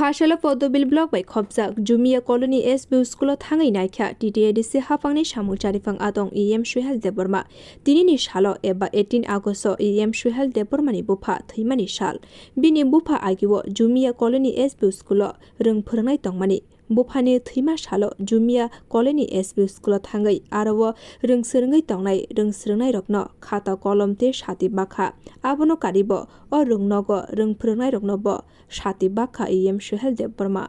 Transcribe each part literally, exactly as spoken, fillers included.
Hasalo Podobil block bai khopjak Jumia Colony S B U school o thangwi naikha T T A D C haphangni samung charipang adong E M Suhel Debbarma. Tinini salo eba eighteen August o E M Suhel Debbarmani bupha thwimani sal. Bini bupha agio Jumia Colony S B U school o rwng phwrwngnai tongmani. Buphani thwima salo Jumia Colony S B U school o thangwi aro o rwng swrwngwi tongnai rwng swrwngnairokno khata kolom tei sati bakha. Abono karibo o rwng nogo rwng phwrwngnairokno bo sati bakha E M Suhel Debbarma.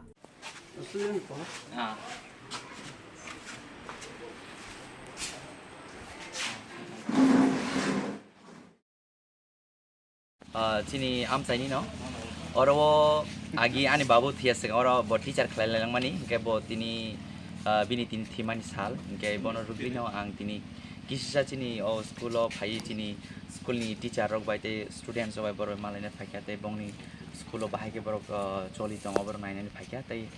Ah, chini amchaini no. Oro o agi ani babu thia se oro bo teacher khlai langmani, hingke bo tini, ah, bini tini thimani sal, hingke bono rugwi no ang tini kisisa chini o school o phai chini school ni teacher rok bai tei students rok bai borok malaina phaikha tei bongni school o bahai khe borok, ah, choli tongo borok nainani phaikha tei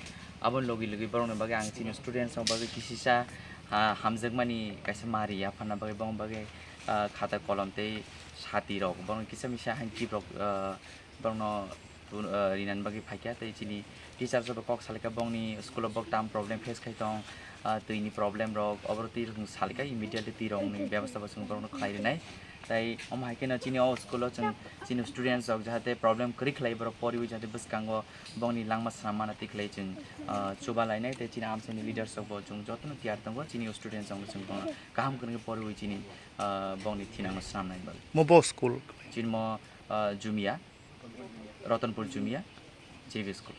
aboni logi logi borokni bagwi ang chini students rok bagwi kisisa, ah, hamjakmani kaisa mari yapharna bagwi bongni bagwi, ah, khata kolom tei sati rok borokno kisa misa hain tip rok, ah, borokno tun-, ah, rinani bagwi phaikha tei chini teacher rok kok salika bongni school o bok tam problem face khai tong, ah, twini problem rok oboro twi rok salika immediately twi rokni bebasta bo chwng borokno khlai rinai. Tai omo hai kheno chini o school o chwng chini students rok jahate problem kwrwi khlai borok poriwi jahate bwskango bongni langma swnam mana twi khlai chwng, ah, chuba lainai tei chini amchaini leaders rok bo chwng jotono tiyar tongo chini o students rok chwng bono kaham kwrwngwi poriwi chini, ah, bongni thinangno swnamnai bagwi. Mo bo school? Chini mo, ah, Jumia, Ratanpur Jumia, J B school.